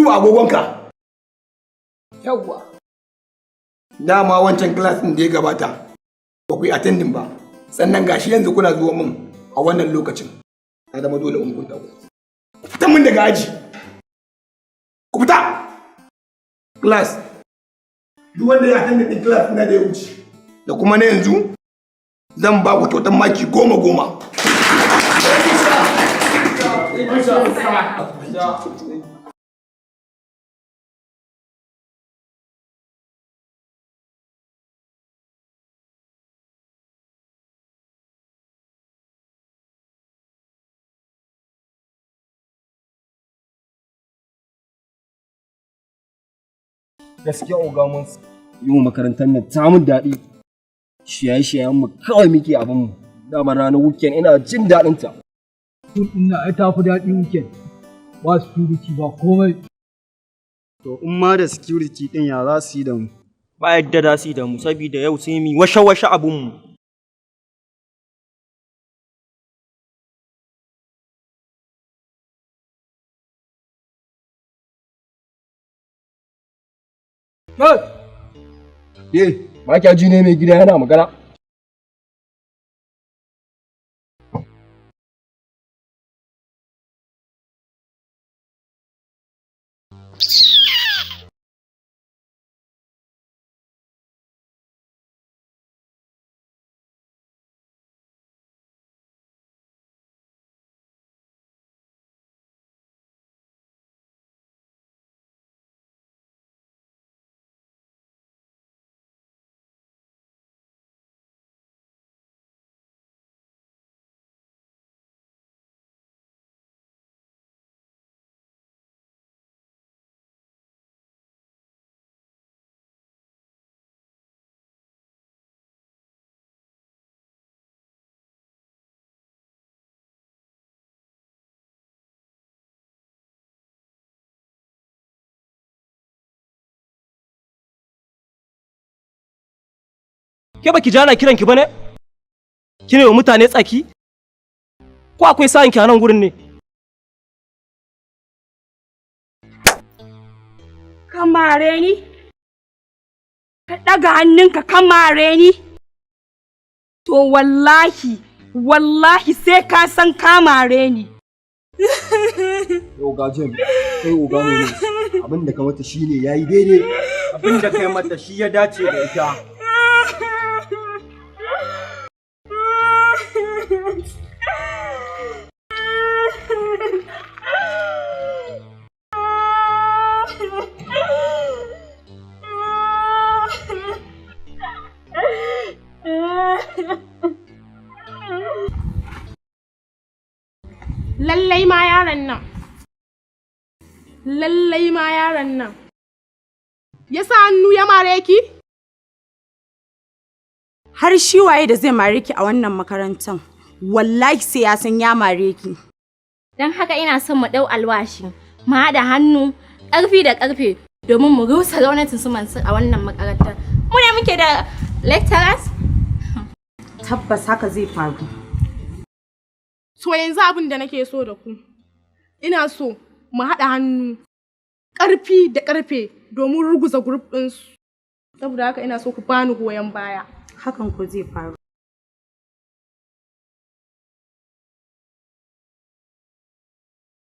Duba agogonka. Yawwa. Dama wancan class ɗin da ya gabata ba ku yi attending ba. Sannan gashi yanzu kuna zuwa min a wannan lokacin. Ya zama dole in hukunta ku. Ku fita min daga aji. Ku fita. Class. Duk wanda ya attending ɗin class na da ya wuce. Da kuma na yanzu zan ba ku kyautar maki goma goma. Gaskiya oga, mun yi wa makarantar nan ta mun daɗi. Shaye-shayen mu kawai muke abin mu. Dama ranar weekend ina jin daɗin ta. School ɗin nan ai ta fi daɗi weekend. Ba security ba komai. To, in ma da security ɗin, ya za su yi da mu? Ba yadda za su yi da mu, saboda yau sai mu washe-washe abinmu. Eh, ba kya ji ne mai gida yana magana? Ke baki jana kiran ki bane? Kine wa mutane tsaki? Ko akwai sa'in ki a nan gurin ne? Ka mare ni? Ka ɗaga hannunka ka mare ni? To wallahi, wallahi sai ka san ka mare ni. Oga Jem, kai oga ne, abin da ka mata shine yayi daidai. Abin da kai mata shi ya dace da ita. Lallai ma yaron nan. Lallai ma yaron nan. Ya sa hannu ya mare ki? Har shi waye da zai mare ki a wannan makarantar? Wallahi sai ya san ya mare ki. Don haka ina son mu ɗau alwashi, mu haɗa hannu ƙarfi da ƙarfe domin mu rusa gwamnatin su Mansur a wannan makarantar. Mu ne muke da lecturers? Tabbas haka zai faru. To yanzu abin da nake so da ku. Ina so mu haɗa hannu ƙarfi da ƙarfe domin ruguza group ɗinsu. Saboda haka ina so ku bani goyon baya. Hakan ko zai faru.